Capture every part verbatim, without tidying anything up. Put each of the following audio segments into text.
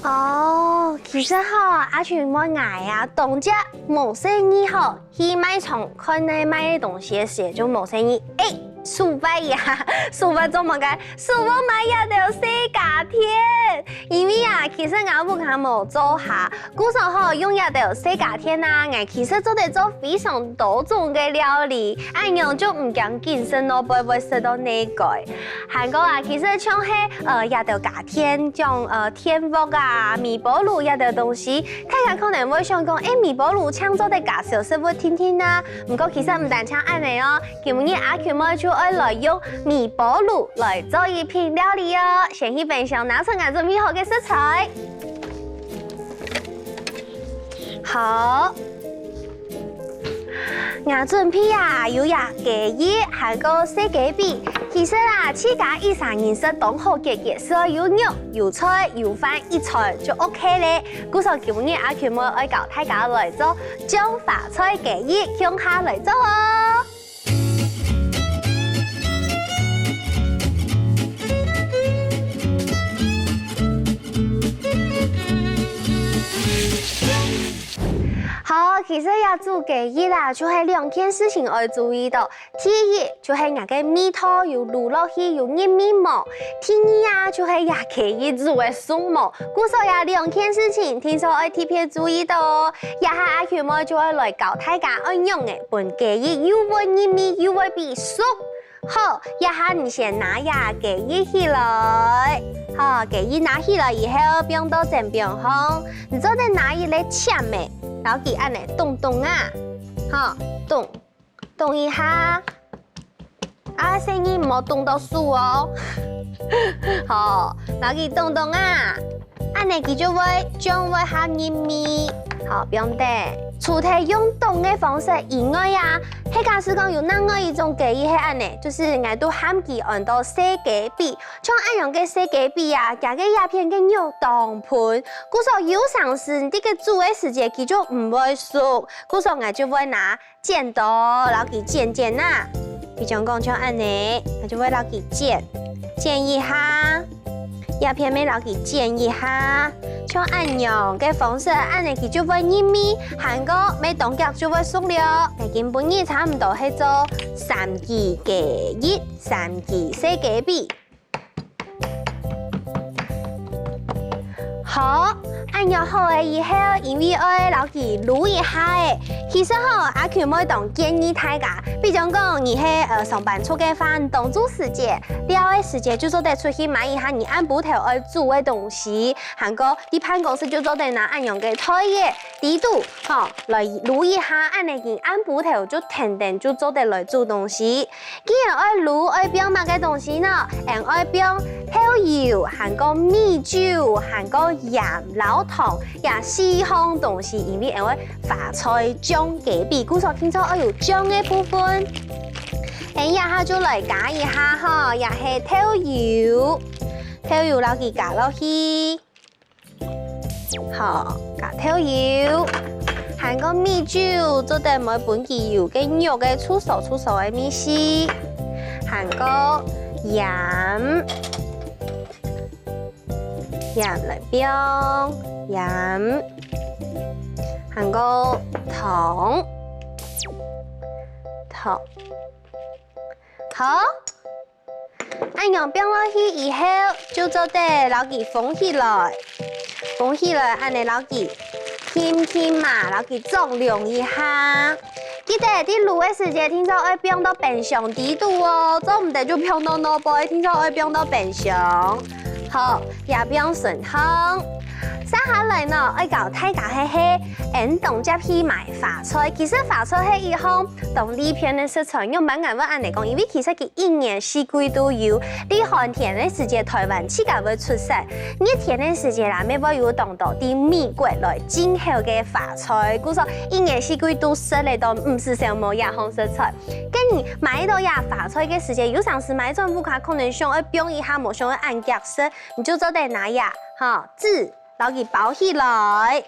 哦，其實吼，阿群妹𠊎啊，當遽無細義吼，去賣場看該賣个東西个時節就無細義，欸，手滑一下，手滑做麼个？手滑買這兜細家電。因為啊，其實𠊎屋下無灶下，故所吼用這兜細家電啊，𠊎其實做得做非常多種个料理，恁樣就毋驚緊食落背會食到膩个。 還過啊，其實像係，呃，這兜家電，像，呃，電鍋啊、微波爐這兜東西，大家可能會想講，欸，微波爐淨做得加燒食物定定啊。毋過其實毋單淨恁仔哦，今日阿群妹就愛來用微波爐來做一品料理哦。先去冰箱拿出𠊎準備好个食材。 好。𠊎準備啊，有這雞翼，還過細雞髀。其實啊，自家一儕人食當好解決，只要有肉、有菜、有飯，一餐就OK咧。故所今日阿群妹愛教大家來做醬花菜雞翼，共下來做哦。 好，其實這煮雞翼啊，就係兩件事情愛注意到。第一，就係若个味道有滷落去，有入味無。第二啊，就係這雞翼煮个熟無。故所這兩件事情，定著愛特別注意到哦。這下阿群妹就愛來教大家愛仰仔分雞翼又會入味又會變熟。 好，這下你先拿這雞翼起來。好，雞翼拿起來以後，放到砧板項。你做得拿一個攕仔，摎佢恁仔動動啊。好，動，動一下。啊，細義毋好動到手哦。好，摎佢動動啊。 恁仔佢就會，醬會較入味。好，放等。除忒用動个方式以外啊，係假使講有另外一種雞翼係恁仔，就係𠊎都喊佢安到細雞髀。像恁樣个細雞髀啊，佢个這片个肉當賁，故所有成時你个煮个時節佢就毋會熟，故所𠊎就會拿 剪刀，摎佢剪剪啊。比將講像恁仔，𠊎就會摎佢剪，剪一下，這片乜摎佢剪一下，像恁樣个方式，恁仔佢就會入味，還過乜當遽就會熟了。𠊎今晡日差毋多係做三支雞翼，三支細雞髀。 好，恁樣好了以後，因為愛摎佢滷一下仔，其實吼，阿群妹當建議大家，比將講你係，呃，上班族个話，當晝時節，尞个時節就做得出去買一下你暗晡頭愛煮个東西，還過你辦公室就做得拿恁樣个袋仔，底肚，吼，來滷一下，恁仔你暗晡頭就定定就做得來煮東西。 既然愛滷，愛放麼个東西呢？𠊎愛放豆油，還過米酒，還過鹽摎糖，這四項東西，因為𠊎愛花菜醬雞髀，故所定著愛有醬个部分。𠊎這下就來加一下吼，這係豆油，豆油摎佢加落去。 好，加豆油，還過米酒，做得會分佢有个肉个臭臊臭臊个味緒。還過鹽，鹽來放，鹽，還過糖，糖。好， 恁樣放落去以後，就做得摎佢封起來。封起來，恁仔摎佢輕輕嘛，摎佢丈量一下。記得，在滷个時節，定著愛放到冰箱底肚哦，做毋得就放到外背，定著愛放到冰箱。好，這放順行。接下來呢，愛教大家个係，𠊎等接去買花菜。其實花菜係一項當利便个食材，仰般𠊎會恁仔講，因為其實佢 一年四季都有。在寒天个時節，臺灣自家會出產；熱天个時節啦，乜會有當多對美國來進口个花菜。故所一年四季都食得到，毋使愁無這項食材。該你買到這花菜个時節，有成時買轉屋下，可能想愛放一下，無想愛恁遽食，你就做得拿這，吼，紙摎佢包起來。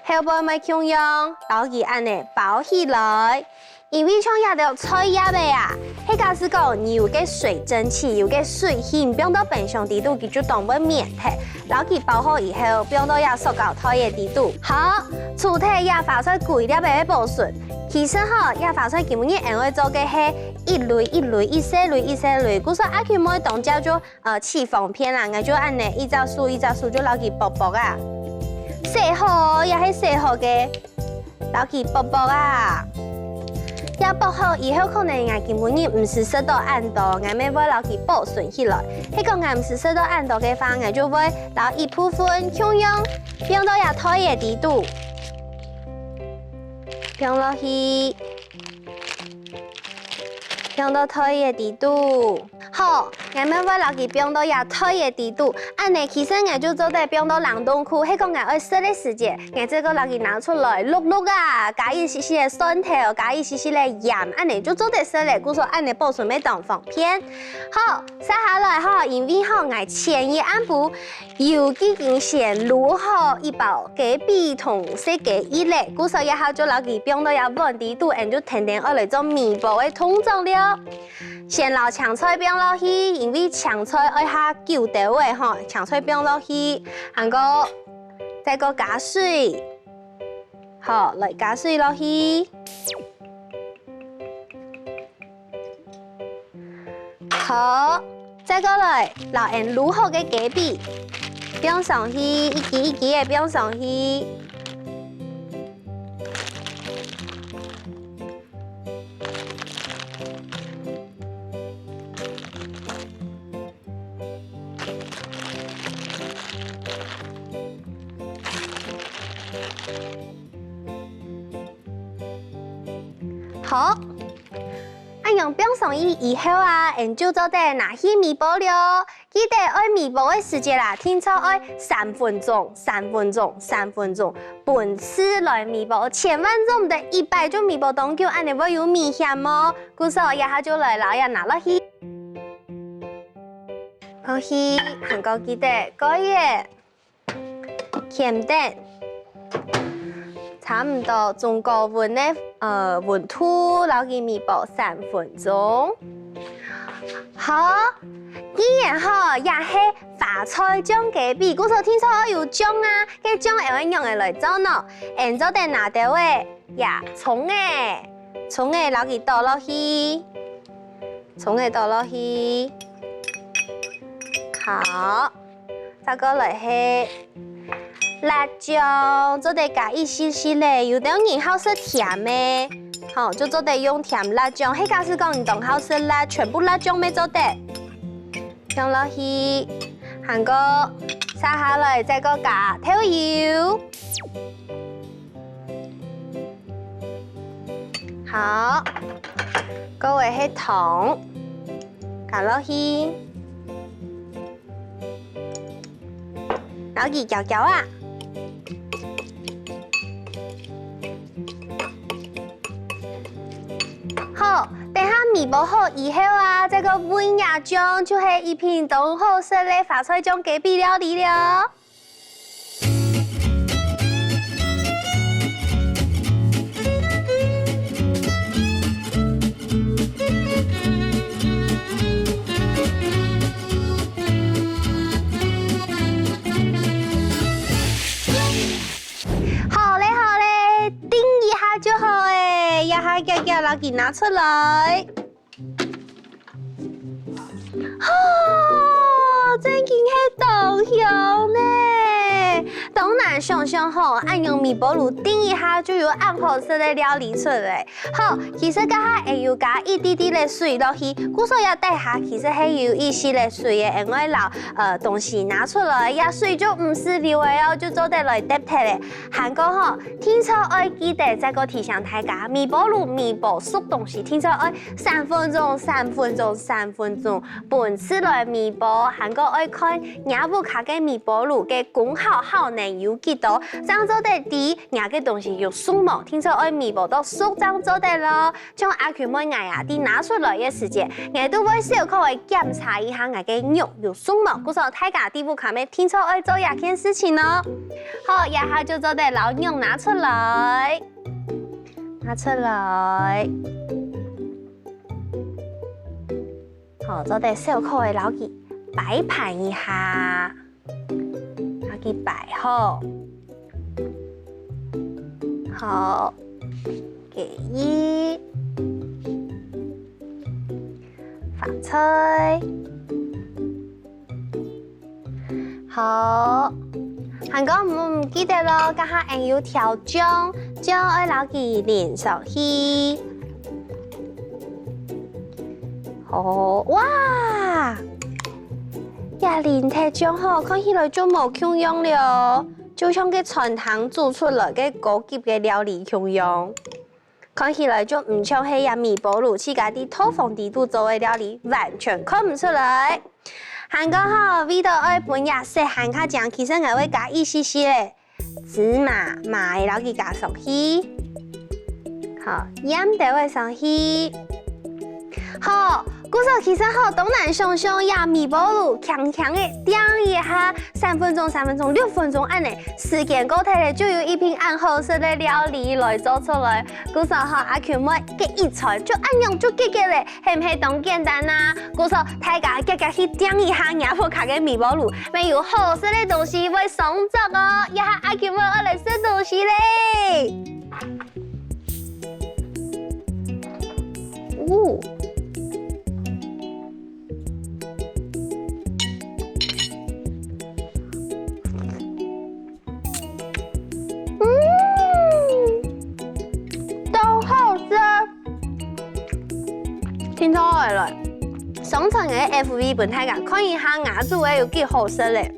後背乜共樣，摎佢恁仔包起來。因為像這兜菜葉仔啊，係假使講你有个水蒸氣，有个水氣，你放到冰箱底肚，佢就當會綿忒。摎佢包好以後，放到這塑膠袋仔底肚。好，除忒這花菜歸粒仔个保存，其實吼，這花菜今晡日𠊎愛做个係一蕊一蕊、一細蕊一細蕊，故所阿Q妹當朝就 呃，揤方便啦，𠊎就恁仔一隻手一隻手就摎佢剝剝啊。洗好，也係洗好个，摎佢剝剝啊。這剝好以後，可能𠊎今晡日毋使食到恁多，𠊎乜會摎佢保存起來。係講𠊎毋使食到恁多个話，𠊎就會摎一部分共樣放到這袋仔底肚，放落去。 放到袋仔底肚。好，𠊎乜會摎佢放到這袋仔底肚。恁仔其實𠊎就做得放到冷凍庫，係講𠊎愛食个時節，𠊎再過摎佢拿出來，淥淥啊，加一息息个蒜頭，加一息息个鹽，恁仔就做得食了。故所恁仔保存乜當方便。好，接下來吼，因為吼𠊎前一暗晡 有已經先滷好一包雞髀同細雞翼了，故所這下就摎佢放到這碗底肚，𠊎就跈等愛來做米煲个動作了。先摎青菜放落去，因為青菜愛較久兜仔吼，青菜放落去，還過再過加水，好，來加水落去。 好，再過來摎𠊎滷好个雞髀放上去，一支一支仔放上去。好， 恁樣放上去以後啊，𠊎就做得拿去微波了。記得愛微波个時節啊，定著愛三分鐘、三分鐘、三分鐘，分次來微波，千萬做毋得一擺就微波當久，恁仔會有危險哦。故所這下就來摎佢拿落去。落去，還過記得蓋仔。 掔等，差毋多中高溫个，呃，溫度，摎佢微波三分鐘。好，既然吼，這係花菜醬雞髀，故所定著愛有醬啊，該醬𠊎愛仰仔來做呢？𠊎做得拿兜仔，呀，蔥仔，蔥仔摎佢倒落去，蔥仔倒落去。好。 再過來係辣醬，做得加一息息仔，有兜人好食甜个，吼，就做得用甜辣醬。係假使講你當好食辣，全部辣醬乜做得。放落去，還過續下來再過加豆油。 好，過來係糖，加落去，摎佢攪攪啊。好，等下微波好以後啊，再過搵這醬，就係一品當好食个花菜醬雞髀料理了。 好了好了，叮一下就好了，這下遽遽摎佢拿出來。 吼，正經係當香呢！當難想像吼，恁樣微波爐叮一下就有恁好食个料理出來。好，其實這下𠊎有加一滴滴个水落去，故所這底下其實係有一息个水个，𠊎愛摎，呃，東西拿出來，這水就毋使留个哦，就做得來㧒忒了。還過吼，定著愛記得再過提醒大家，微波爐微波熟東西，定著愛 三分鐘，三分鐘，三分鐘，分次來微波，還過愛看若屋下个微波爐个功效好無。能有幾多，正做得知若个東西有熟無，定著愛微波到熟正做得咯。像阿Q妹𠊎啊，在拿出來个時節，𠊎都會小可个檢查一下𠊎个肉有熟無，故所大家在屋下乜定著愛做這件事情哦。好，這下就做得摎肉拿出來，拿出來。 好，做得小可个摎佢擺盤一下，摎佢擺好。好，雞翼、花菜。 好，還過毋記得咯，這下𠊎有調醬，醬愛摎佢淋上去。好，哇！這淋忒醬吼，看起來就無共樣了，就像該餐廳煮出來个高級个料理共樣。 看起來就毋像係這微波爐自家在廚房底肚做个料理，完全看毋出來。還過吼，為著愛分這色還較靚，其實𠊎會加一息息个芝麻，麻个摎佢加上去。好，鹽都會上去。好，故所其實吼，當難想像這微波爐輕輕个叮一下，三分鐘、三分鐘、六分鐘恁呢，時間過忒了，就有一品恁好食个料理來做出來。 故所吼，阿Q妹，該一餐就恁樣就解決了，係毋係當簡單啊？故所大家遽遽去訂一下若屋下个微波爐，乜有好食个東西會上桌哦！這下阿Q妹愛來食東西咧。哦。 嗯，當好食。聽到了，上傳个F B分大家看一下，𠊎煮个有幾好食咧。